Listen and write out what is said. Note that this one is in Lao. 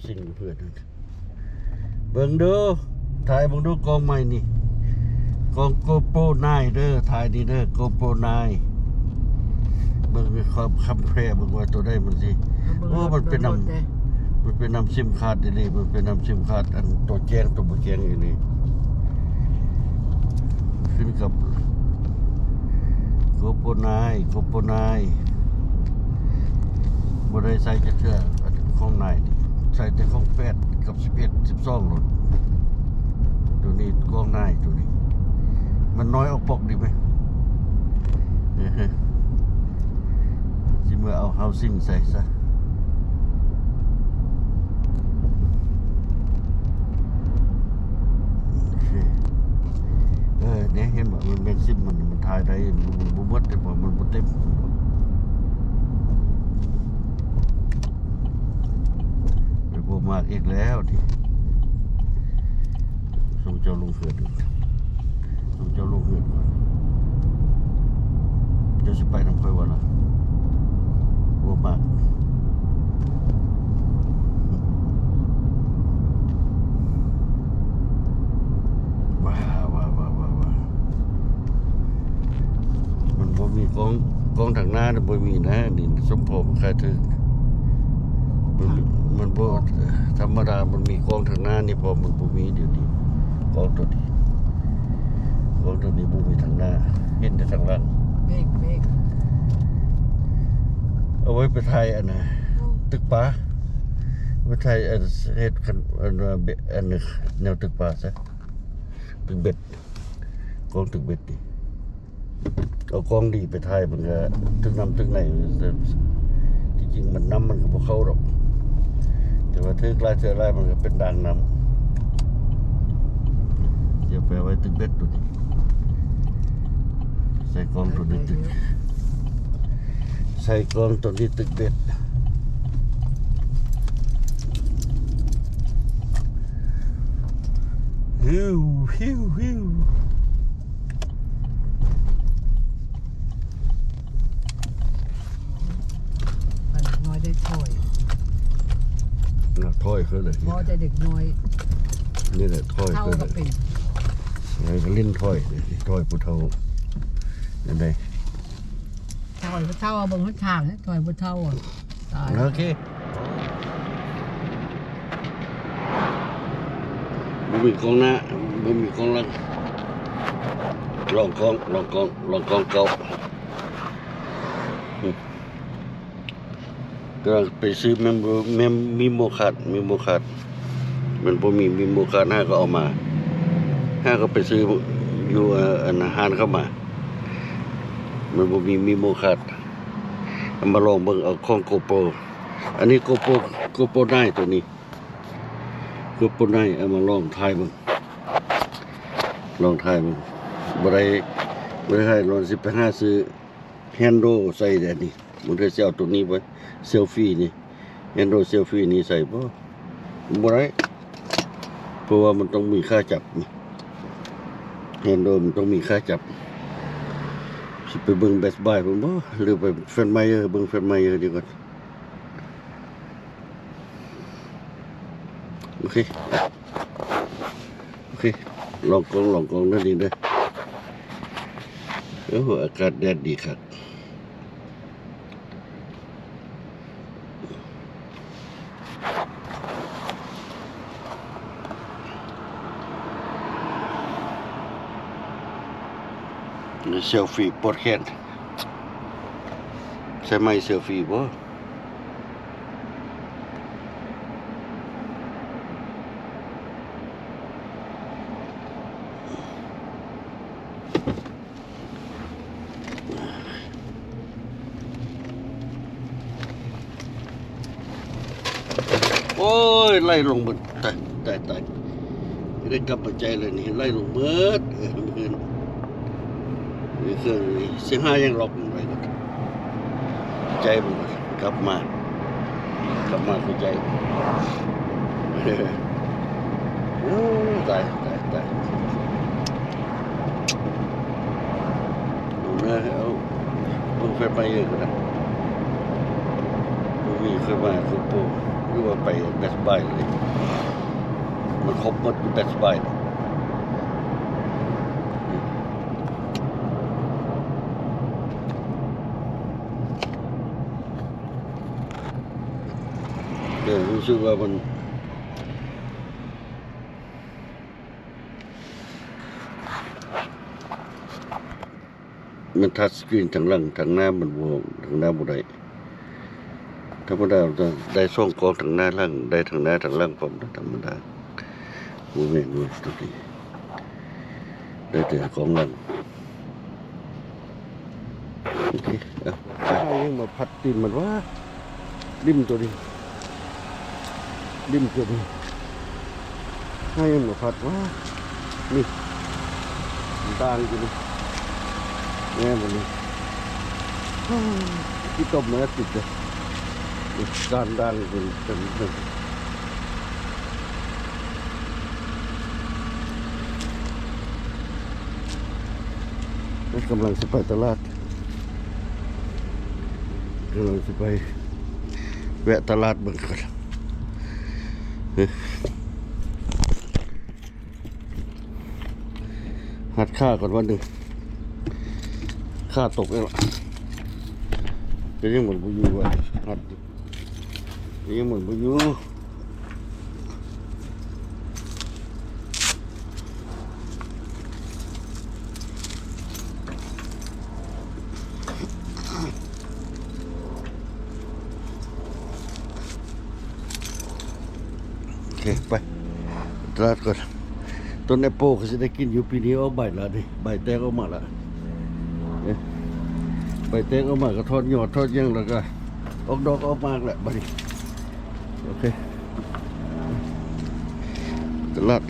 ສິ່ງຢູ່ເຮືອນນັ້ນ ເບິ່ງດູ ຖ່າຍເບິ່ງດູ ກ້ອງໃໝ່ນີ້ ກ້ອງ GoPro nine ເດີ ຖ່າຍນີ້ເດີ GoPro nine ເບິ່ງຄວາມຄຳແພເບິ່ງວ່າໂຕໃດມັນຊິ ເບິ່ງ ໂອ້ ໂລດ ມັນເປັນນຳ ເບິ່ງໂລດເດ້ ມັນເປັນນຳຊິມຄາດອີ່ຫຼີ ມັນເປັນນຳຊິມຄາດ ອັນໂຕແຈ້ງໂຕບໍ່ແຈ້ງອີ່ຫຼີ ຂຶ້ນກັບ GoPro nine GoPro nine ບໍ່ໄດ້ໃຊ້ຈັກເທື່ອ ຂອງ nine ນີ້ ໃຊ້ແຕ່ຂອງ eight ກັບ สิบเอ็ด สิบสอง ໂລດ ໂຕນີ້ກ້ອງ nine ໂຕນີ້ ມັນນ້ອຍອອກປອກດີໄໝ ຊິເມືອເອົາ housing ໃສ່ຊະ ໂອເຄ ເອີ ນີ້ເຫັນບໍ່ ມັນແມ່ນຊິມມັນ ມັນຖ່າຍໄດ້ ມັນບໍ່ໝົດ ແຕ່ວ່າມັນບໍ່ເຕັມ ໄປບໍ່ມາກອີກແລ້ວຕິ ສົ່ງເຈົ້າລົງເຮືອນ ເຈົ້າລົງເຮືອນກ່ອນ ເຈົ້າຊິໄປນຳຂ້ອຍບໍ່ລະ? ບໍ່ມັກ ວ້າວ ວ້າວ ວ້າວ ວ້າວ ມັນບໍ່ມີກ້ອງ ກ້ອງທາງໜ້ານະ ບໍ່ມີນະ ນີ້ສົມພໍມັນຂາຍຖືກ ມັນ ມັນບໍ່ ທຳມະດາມັນມີກ້ອງທາງໜ້ານີ້ ເພາະມັນບໍ່ມີດຽວນີ້ ກ້ອງໂຕນີ້ ກ້ອງໂຕນີ້ບໍ່ມີທາງໜ້າ ເຫັນແຕ່ທາງຫຼັງ ເບກ ເບກ ເອົາໄວ້ໄປຖ່າຍອັນນະ ໂອ້ ຕຶກປາ ໄປຖ່າຍອັນເຮັດຄັນ ອັນວ່າເບກ ອັນແນວຕຶກປາຊະ ຕຶກເບັດ ກ້ອງຕຶກເບັດນີ້ ເອົາກ້ອງດີໄປຖ່າຍ ມັນກະຖືກນ້ຳຖືກໃນ ທີ່ຈິງມັນນ້ຳມັນກະບໍ່ເຂົ້າດອກ ແຕ່ວ່າຖືກຫຼາຍເທື່ອຫຼາຍມັນກະເປັນດ່າງນ້ຳ ດຽວໄປເອົາໄວ້ຕຶກເບັດໂຕນີ້ ໃສ່ກ້ອງໂຕນີ້ຕຶກ ໃສ່ກ້ອງໂຕນີ້ຕຶກເບັດ ປາເດັກນ້ອຍໄດ້ຖອຍ ນະ ຖອຍຄືເລີຍ ບໍ່ແຕ່ເດັກນ້ອຍ ນີ້ແຫຼະຖອຍຄືເລີຍ ເຖົ້າກໍເປັນ ໃຫ້ເຂົາຫຼິ້ນຖອຍ ຖອຍຜູ້ເຖົ້າ ແນວໃດ ຖອຍຜູ້ເຖົ້າ ເບິ່ງຫົນທາງ ຖອຍຜູ້ເຖົ້າ ຕາຍ ໂອເຄ ບໍ່ມີກ້ອງໜ້າ ບໍ່ມີກ້ອງຫຼັງ ລອງກ້ອງ ລອງກ້ອງ ລອງກ້ອງເກົ່າ ກຳລັງໄປຊື້ mem-, mem-, memory card memory card ມັນບໍ່ມີ memory card ຫາກໍເອົາມາ ຫາກໍໄປຊື້ຢູ່ ເອີ ອັນຮ້ານເຂົ້າມາ ມັນບໍ່ມີ memory card ເອົາມາລອງເບິ່ງ ເອົາຂອງ GoPro ອັນນີ້ GoPro GoPro nine ໂຕນີ້ GoPro nine ເອົາມາລອງຖ່າຍເບິ່ງ ລອງຖ່າຍເບິ່ງ ບໍ່ໄດ້ ບໍ່ໄດ້ຖ່າຍ ລອງ ຊິໄປຫາຊື້ handle ໃສ່ແດ່ນີ້ ບາງເທື່ອຊິເອົາໂຕນີ້ໄປ selfie ນີ້ handle selfie ນີ້ໃສ່ ບໍ່ ບໍ່ໄດ້ ເພາະວ່າມັນຕ້ອງມີຂາຈັບ handle ມັນຕ້ອງມີຂາຈັບ ຊິໄປເບິ່ງ Best Buy ພຸ້ນບໍ່ ຫຼືໄປ Fred Meyer ເບິ່ງ Fred Meyer ດີກວ່າ ໂອເຄ ໂອເຄ ລອງກ້ອງ ລອງກ້ອງເດີນີ້ເດີ ໂອ້ ອາກາດແດດດີຄັກ selfie ປວດແຂນ ໃຊ້ໄມ້ selfie ບໍ່? ໂອ້ຍ ໄຫຼລົງເບິດ ຕາຍ ຕາຍ ຕາຍ ໄດ້ກັບມາໃຈເລີຍນີ້ ໄຫຼລົງເບິດ ເອີ ເຄື່ອງນີ້ ຊິຫາຫຍັງລັອກມັນໄວ້ກ່ອນ ໃຈມັນ ກັບມາ ກັບມາຄືໃຈ ໂອ້ ຕາຍ ຕາຍ ຕາຍ ເອົາເບິ່ງໄຟໄຟເອີກະ ບໍ່ມີ ຄ່ອຍມາຄືໂປ ຄືວ່າໄປ Best Buy ເລີຍ ມັນຄົບໝົດຢູ່ Best Buy ເລີຍ. ເອີ ຮູ້ສຶກວ່າມັນ ມັນທັດສະກຣີນທາງຫຼັງ ທາງໜ້າມັນບໍ່ ທາງໜ້າບໍ່ໄດ້. ທຳມະດາໄດ້ສອງກ້ອງ ທາງໜ້າຫຼັງ ໄດ້ທາງໜ້າທາງຫຼັງພ້ອມ ທຳມະດາ. ບໍ່ແມ່ນວ່າໂຕນີ້ ໄດ້ແຕ່ກ້ອງຫຼັງ. ໂອເຄ ເອົາ ຫາຫຍັງມາພັດຕີນມັນວະ? ດິ້ມໂຕນີ້ ດິ້ມໂຕນີ້ ຫາຫຍັງມາພັດວະ? ນີ້ ມັນຕ່າງຢູ່ນີ້ ແມ່ນບໍ່ນີ້? ຂີ້ຕົມມາຕິດເດ້ ນີ້ ການດ່າງຢູ່ນີ້ເຕັມເລີຍ. ກຳລັງຊິໄປຕະຫຼາດ ກຳລັງຊິໄປແວະຕະຫຼາດເບິ່ງກ່ອນ ຮັດຂາກ່ອນວັນໜຶ່ງ ຂາຕົກເອງລະ ກໍຍັງໝູນບໍ່ຢູ່ວ່າ ຮັດ ຍັງໝູນບໍ່ຢູ່. ໂອເຄ ໄປຕະຫຼາດກ່ອນ. ຕົ້ນແອັບເປິ້ນກໍຊິໄດ້ກິນຢູ່ ປີນີ້ອອກໃບແລ້ວນີ້ ໃບແຕກອອກມາແລ້ວ ເອີ ໃບແຕກອອກມາກໍຖອດຍອດຖອດຫຍັງ ແລ້ວກໍອອກດອກອອກໝາກແລ້ວບັດນີ້. ໂອເຄ ຕະຫຼາດ